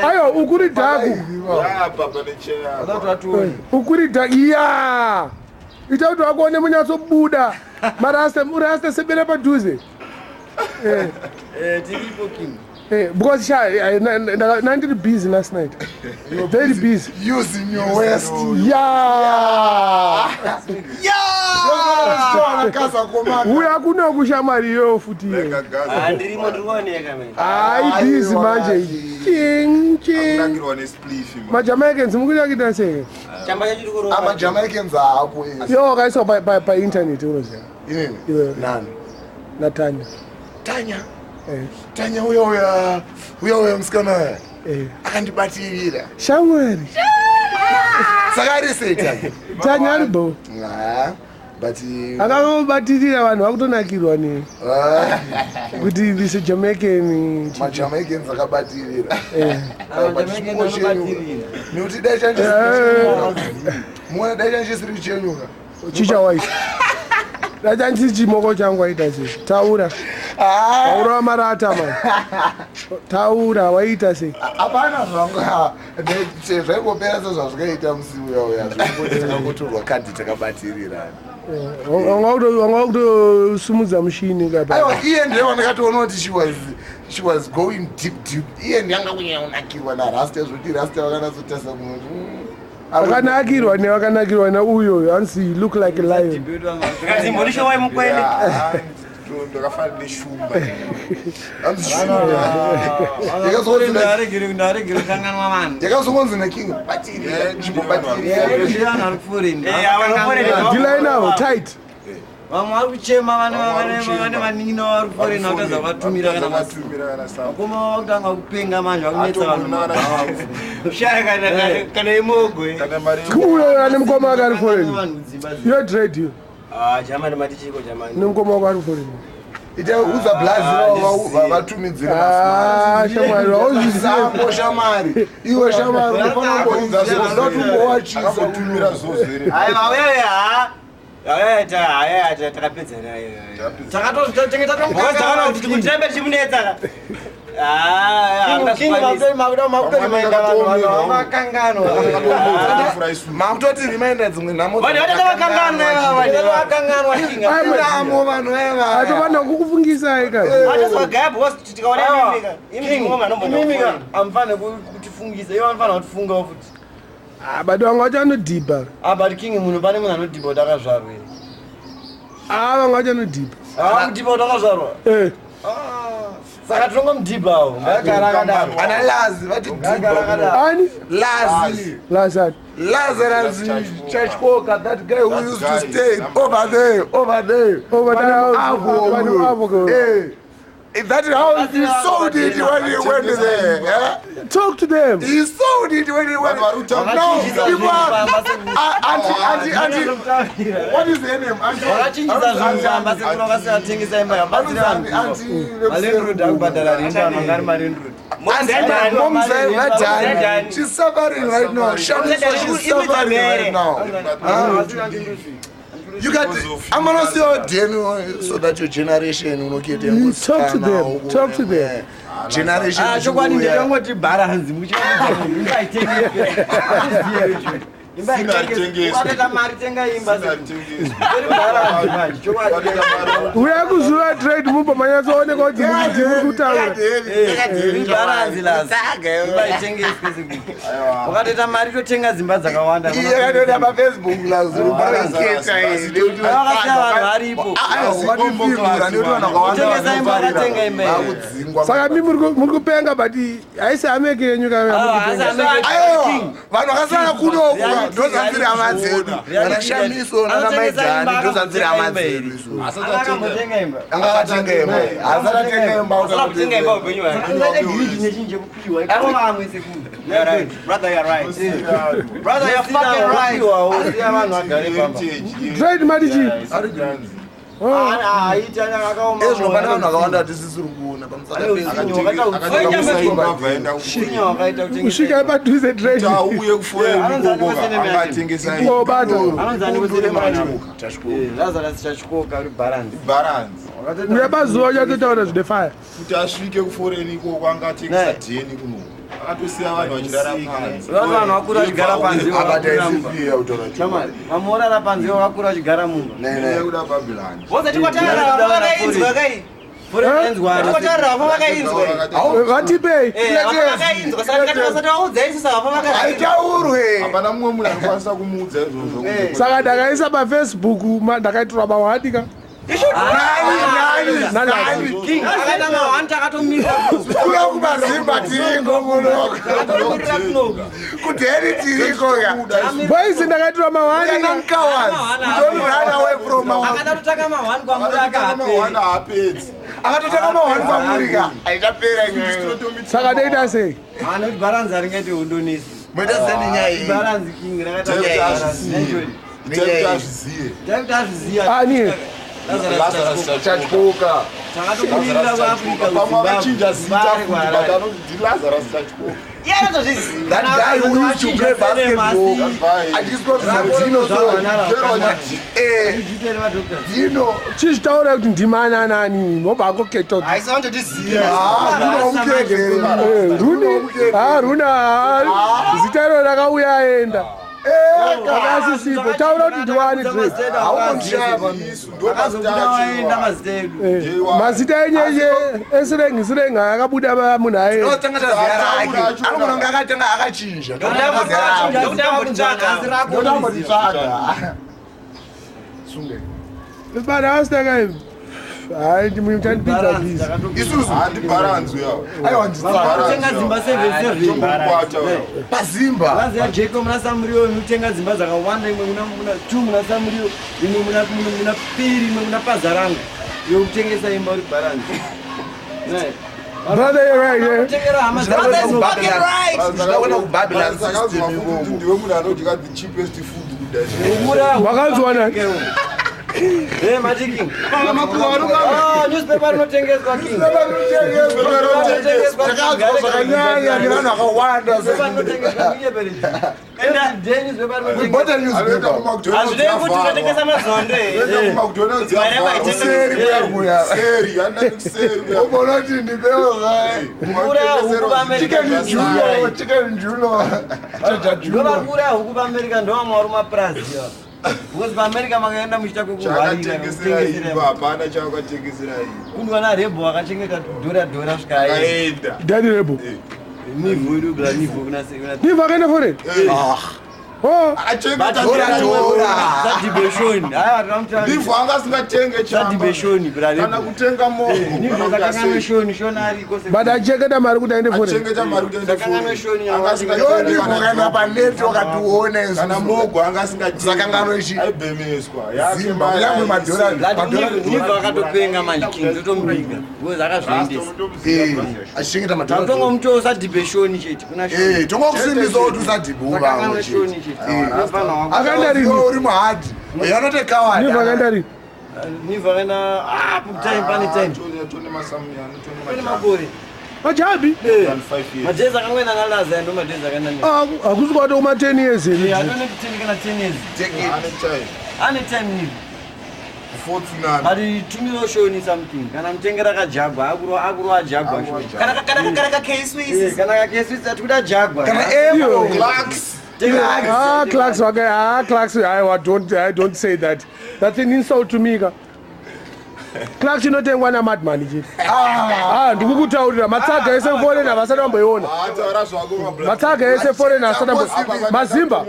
Aiwa, ukuri dhaku. Apa pane cheya. Ukuri dhaku. Ya. Ita kuti vakuone munyatsobuda. Marasta, urasta sebera padhuze. Eh. Eh, tiripo king. Eh, because sha, nandiri busy last night. Very busy. Using your waist. Yeah. Yeah. Uya kuno kushamwari iyoyo futi iyoyo. Ah, ndirimo, ndiri kuoneka manje. Hayi, busy manje. Ching ching. Kunakirwa nespliff man. MaJamaicans mukuita kuita sei? Chamba chacho tiri kurova. AmaJamaicans haapo. Yo wakaiswa painternet unoziva. Inini? Iwe. Nani? Natanya. Tanya. Eh. Tanya uya uya uya uya musikana uya. Eh. Akandibatirira. Shamwari. Saka ari sei Tanya? Tanya ari bo. Ah, but Akabatirira vanhu vakutonakirwa ne ah, kuti this a Jamaican. MaJamaicans akabatirira. Eh. But chipo chenyu. Nekuti dai change muona dai change chisiri chenyuka. Chicha waita. Dachandisi chimoko changu waita sei? Taura. Taura marata man. Taura waita sei? Hapana zvangu, zvaingopera sezvazvikaita musi uya uya, zvingoti takangotorwa kadhi takabatirira. Wanga wakutosimudza mushini kapa. Aiwa, iye ndiye wandakatoona kuti she was going deep deep. Iye ndiyanga kunyanya kunakirwa naRasta, zvokuti Rasta vakanatsotasa munhu. Wakanakirwa ne wakanakirwa nauyo, hanzi you look like a lion. Zvikanzi mbonisho wai mukwende. Ndakafanana neshumba. Ndaregere kukanganwa vanhu. Yakazongonzi naKing batirira, chimbobatirira. Vanhu vari kuforeign. Deal navo tight. Vamwe vari kuchema, vane Vamwe vari vane kuchema. vane vanin'ina vari kuforeign, vakaza vatumira kana Vatumira kana sa. Vakoma vakutanga kupenga manje, vakunetsa vanhu. Atomona kana Shaya kana kana imogwe. Kana mari. Uyo ane mukoma wake ari foreign. Vanhu kudzimba dzimba. Yo dread you. Ah, jamani, mati chiko jamani. Ne mukoma wako ari foreign. Ita udza blazi vatumidzire. Ah, shamwari, hauzvizivi. Sambo shamwari, iwe shamwari, unofanira kumboudza zvozotumbowachisa. Akakutumira zozere. Aiwa, wewe ha. Haya ta haya ta takapedza naye. Takatotenge. Because takaona kuti tikutirembe tichimunetsa ka. Ah, Makanganwa. Makutoti reminder dzimwe nhamo. Vanhu vatatovakanganwa, vanhu vakanganwa king. Nhamo vanhu veva. Atofana kukufungisai ka. Atozogaya because tikaona imimi ka. Imi mukoma anombona. Imimika amufane kutifungisa, ivo vanofanira kutifungawo futi. Ah, but vamwe vacho anodhibha. Ah, but king, munhu, pane munhu anodhibha kuti akazvarwa here? Ah, vamwe vacho anodhibha. Ah, kudhibha kuti akazvarwa? Eh. Saka tinongomudhibhawo, ngagara akadaro. Ana Lazi vati Ngagara akadaro. Ani? Lazi. Lazari. Lazarus Chachkoka, that guy who That used guy to stay is number over there, over there. Over there, Avo, vanhu avo. Eh. If that house, he sold it when he went there. Yeah? Talk to them. He sold it when he went. Vanhu vari Now, Vakachinjisa people are, zvinhu pamba. Auntie, auntie, auntie, what is her name? Auntie, Vakachinjisa zvinhu pamba sekuru, vakasivatengesa imba yabatsira Auntie, vanhu. auntie, Malandlord akubhadhara rent, vanhu vanga ari malandlord. Mom's right. She's suffering right now. Shamiso, she's suffering right now. You got. I'm gonna see your den so that your generation unokete. You talk to them. Talk to them. Generation. Ah, chokwadi ndakangoti bharanzi muchiimba itengeswe, imba Sina itengeswe, mari tenga imba. Sina Tori bharanzi manje, chokwadi. Uya kuzuva trade mubva manyatsooneka kuti muri kutaura. Ibharanzi lazi, imba itengeswe sekuru, wakatoita mari totenga dzimba dzakawanda. Yakatoda paFacebook. Vakasiya vanhu varipo. Kutengesa imba, vakatenga imba here? Vakudzingwa. Saka mi muri kupenga, but haisi hameke yenyu. Ah, haisi hameke. Aiwa, vanhu vakasara kunoku ndozanziri hama dzedu, vana Shamiso nana Maidhani, ndozanziri hama dzedu isu. Akambotenga imba? Anga akatenga imba, asati atenga imba. Asina kutenga imba upenyu hwake. Usaite greed nechinhu chekupiwa iko vamwe sekuru. You're right. Brother, you're right. Brother, you're fucking right. Wapiwawo, siya vanhu vagare pamba. Trade mati chii? Aiti akaoma. Ezvo pane vanhu vakawanda vatisisiri kuona pamusaka. Wakaita kutengesa. Kusvika padhuze, trade. Auye kuforeign Anonzi ikoko anokosene mari. angatengesa imba. Obata. Anonzi ani mari? Lazarus Chachikoka uri bharanzi. Balance. Uya pazuva uchatotaura zvine fire. Kuti asvike kuforeign ikoko angatengesa Ne. dheni kuno. Akatosiya vanhu vachirara panze. Vanhu vakura vachigara panze vakakura mumba. Abataisiya kutaura Chamari, vamwe vorara panze vakakura vachigara mumba. Ne. Kuda Babylon. Wozati kwatarara vafa vakainzwa kai. Fore enzwani. Kwatarara vafa vakainzwa. Vatipei. Eh, vafa vakainzwa saka tikati vasati vaudza isusu vafa vakainzwa. Haitaurwe. Hapana mumwe munhu anokwanisa kumuudza izvozvo. Saka ndakaisa paFacebook, ndakaitirwa mawadika. Nani, Nani? nani? King, akaita mahwani takatomirira kuno. Kuno kumazimba tiriko kuno. Takatomirira kuno. Kudheri tiriko ya. Boys, ndakaitirwa mahwani. Cowards. We don't run away from our Akada kutanga mahwani kwamuri Akatotanga mahwani akahaperi. haapedzi. Akatotanga mahwani kwamurika. Aitapera nyaya. Saka ndoita sei? Anoti bharanzi haringaiti hundonisi. Moita seni nyaya iyi. Bharanzi king rakaita Taikuti bharanzi. azviziye. Taikuti azviziye. Taikuti azviziya. Ani? Lazarus Chatyoka. Takatomirira kuAfrica Pamwe akachinja zita kuZimbabwe. futi, but anoti ndiLazarus Chatyoka. Iye anotozviziva. That guy who used to play basketball. That's fine. Achiswa Dino so. Eh, Dino. Chizvitaura kuti ndimana nani wobva akoketa kuti Haisi vanotozviziva. Ah, Dino umukegere. Runi, ah, Runa, ah, zita iro rakauya aenda. Akasisipo. Taura kuti ndiwani Drake. Isu ndo Akazobuda mazita waenda acho. mazita edu. Mazita enyenye esirengi sirengi akabuda munhu aenda. Tinotanga taziya rake. Anogona kunge akatanga akachinja. Ndotambotsvaga. Sunge. Bana asitaka hayi muchandipidza busy. Isusu. Handibharanzi uya. Aiwa nditsvaga. Kutenga dzimba 77. Tomukwata uya. Pazimba. Vanzi yaJacob muna Samurio mutenga dzimba dzakawanda, imwe muna two muna Samurio, imwe muna Piri, imwe muna Pazaranga. Yokutengesa imba uri bharanzi. Brother, you're right, yeah. Kutengera hama Brother is dzako. fucking right. Ndinoona kuBabylon Sakazwa system futi kuti ikoko. ndiwe munhu anodya the cheapest food kudai. Ura- Wakanzwa nani? Eh, mati king. Ah, newspaper rinotengeswa king. Rinotengeswa, king. Takazwa zvakanyanya nevanhu vakawanda. Newspaper rinotengeswa, munyeperechi. Every day newspaper We bought rinotengeswa. a newspaper. Hazvinei kuti unotengesa mazondo here. McDonald's Mari yako yavharwa. haitengesi. Kuseri kuya kuya. Seri, handani kuseri kuya. Ubona kuti ndipewo zvaye. Ura huku paAmerica. Chicken julo, chicken julo. Chacha julo. Ndovakuuraya huku paAmerica ndovamwe vari mumapurazi ava. Because paAmerica makaenda muchiita kwekuhwarira Chakatengesera imba, hapana chakatengesera imba. kundwa narebho akachengeta dhora dhora svika aenda. Akaenda. Daddy Rebo. Nivhu idu bla nivhu kuna Niva akaenda foreign. Oh, Achengeta Dhora, dhora. Sadibeshoni. Haya tinamuta. Ndivhu anga asingatenge chamba. Sadibeshoni bla Kana Rebo. kutenga mogo. Nivhu Kana sakangano kuita sei. shoni shoni ariko se. but achengeta mari kuti aende foreign. Achengeta mari kuti aende Sakangano foreign. shoni Anga Yo asingatenge ndivhu kana kana job. paneti wakationa Kana isusu. mogo anga asingatenge. Sakangano ichi. Aibhemeswa. Yake Zimba, mari kunyangwe madhora. aisi. Nivhu akatopenga manje king totomubiga. Because akazviendesa. Eh, achichengeta madhora. Tatongomutowo sadibeshoni chete kuna shoni. Eh, tongokusimbisa kuti usadhibhuka. Sakangano shoni chete. Unofana wako. Akaenda rini? Uri muhadhi. Yanote kawadi. Niva akaenda rini? Nivhu akaenda ah time pane time. Tone masamuyana, tone Pane majambi. makore. Majabi? Than 5 years. Madhezi akangoenda nalaza ndo madhezi akaenda ne. Hakusi kwati kuma 10 years here. Eh, atone 10 kana 10 years. Ane time. Ane time Nivhu. Before tsunami. But tumiro shoni something. Kana mutengera kajagwa akuru ajagwa shoni. Kana kakeswi. Eh, kana kakeswisa tikuda jagwa. Kana Apple. Clarks. Ah, Clarks, okay. Ah, Clarks, I don't say that. That's an insult to me. ka. Clarks inotengwa namadman chete. Ah, ndikukutaurira matsaga ese foreign havasati vamboiona. Ah, taura zvako mabla. Matsaga ese foreign havasati vambo. Mazimba.